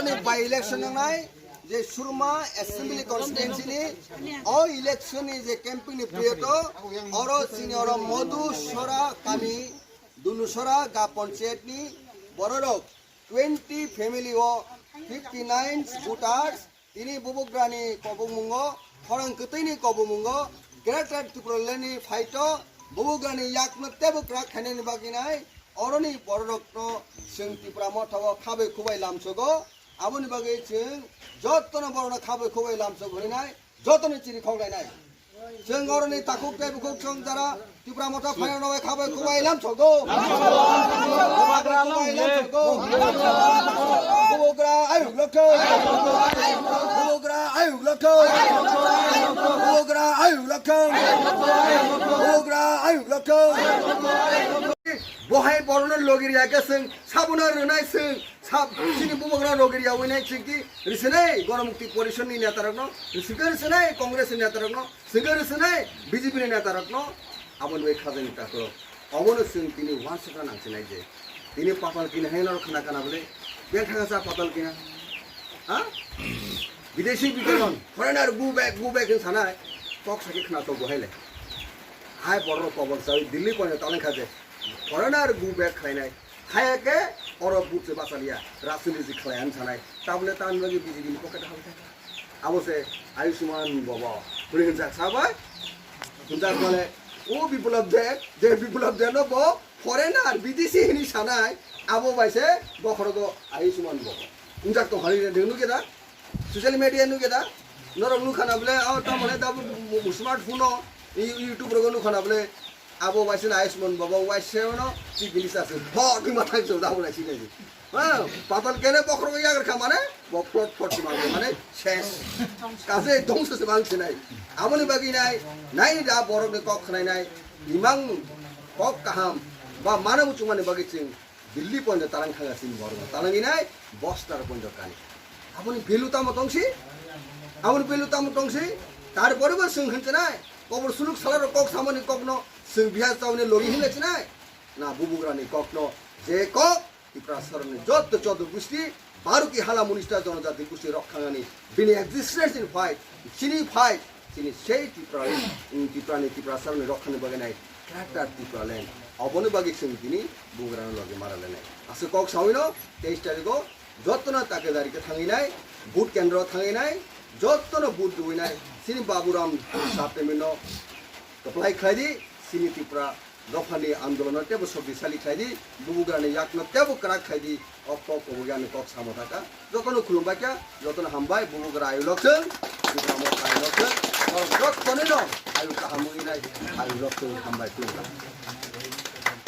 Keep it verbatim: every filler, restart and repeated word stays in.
By election nangnai je Surma Assembly Constituency ni o election ni je campaign ni period o oro chini oro Madhusora kami Dunusora ga panchayat ni bororok twenty family o fifty nine voters tini bubugrani kobongmungo khorang kwtwini kobongmungo Greater Tipraland ni fight o bubugrani yakno tebo kwrak khainani bagwi nai oroni bororokno chwng Tipra Motha o khabai khubai lamsogo. Aboni bagwi chwng jotono borokno khabai khubai lamsok hwnwi nai, jotono chini khok lainai. Chwng oroni takhuk tei bukhuk chwng jara Tipra Motha phairokno bai khabai khubai lamsogo. Khubai lamsogo. Bubugra ayuk lokthong. Bubugra ayuk lokthong. Bubugra ayuk lokthong. Bubugra ayuk lokthong. Bohai borokno logi riya khe chwng sabono rwnai chwng. Sab chini bubagra rogiri yawi nai chingki risinai Ganamukti Porishad ni neta rokno, risinai risinai Congress ni neta rokno, singa risinai B J P ni neta rokno, aboni bai khajani takhuk. Obono chwng tini wansukna nangsinai je tini patal kina hai norok khna kana bole beng thangsa patal kina. Ha? Bidesi bidesi foreigner go back, go back hin sanai kok saki khna to bohai le. Hai borok kobor sawi Delhi pono taleng khaje foreigner go back khlainai. Haya ke oro butse bachaliya, rajniti khlai ani sanai. Tabole tan bagwi B J P ni pocket hal thaka. Abo se Ayushman Bhava. Hwnwi hwnjak sabai. Hwnjak male, o Biplab Deb, je Biplab Deb no bo foreigner, bidesi hwnwi sanai. Abo bai se bokhorogo Ayushman Bhava. Hwnjak tong hari de nukhe da? Social media nukhe da? Norok nukha na bole, o tamone da bu, bu, bu, smartphone o, i-, YouTube rogo nukha na bole, abo waisino Ayushman Bhava waiseno chief minister se. Bo twi mathang chwng da bo nai sinai. Ha, patal kene bokhorok yagar kha mane, bo plot plot ma mane ses. Kaje dongso se bang sinai. Aboni bagwi nai, nai da borok ni kok khnai nai, imang kok kaham, ba mana muchung mani bagwi chwng Delhi pointo talang thanga sini borok. Talang inai bosta pointo kani. Aboni belu tamo tongsi? Aboni belu tamo tongsi? Tar pore bo sung khin chinai. Kobor suluk sala ro kok samani kok no sung biha chauni logi hinle chinai. Na bubugra ni kok no je kok Tipra saroni jotto chodo gusti baruki hala munista jonojati gusti rok thangani bini existence in fight, chini fight, chini sei Tipra, Tipra ni Tipra saroni rok thani bagai nai. Greater Tipraland. Oboni bagwi chwng tini bugrano logi mara lenai. Aswk kok sawino teis tarikho jotono takedari khe thangwi nai, vote kendro thangwi nai, jotono vote rwi nai. Chini Baburam Saptemino kwplai khlai di, chini Tipra dophani andolono tebo shoktisali khlai di, bugrani yakno tebo kwrak khlai di. O kok kobogwi ani kok samo thaka. Jotono khulumbai kha, jotono hambai, bubugra ayu lokchwng, bubugra mo ayu lokchwng, norok jotono no ayu kaham wngwi nai, ayu lokchwng hambai khulumkha.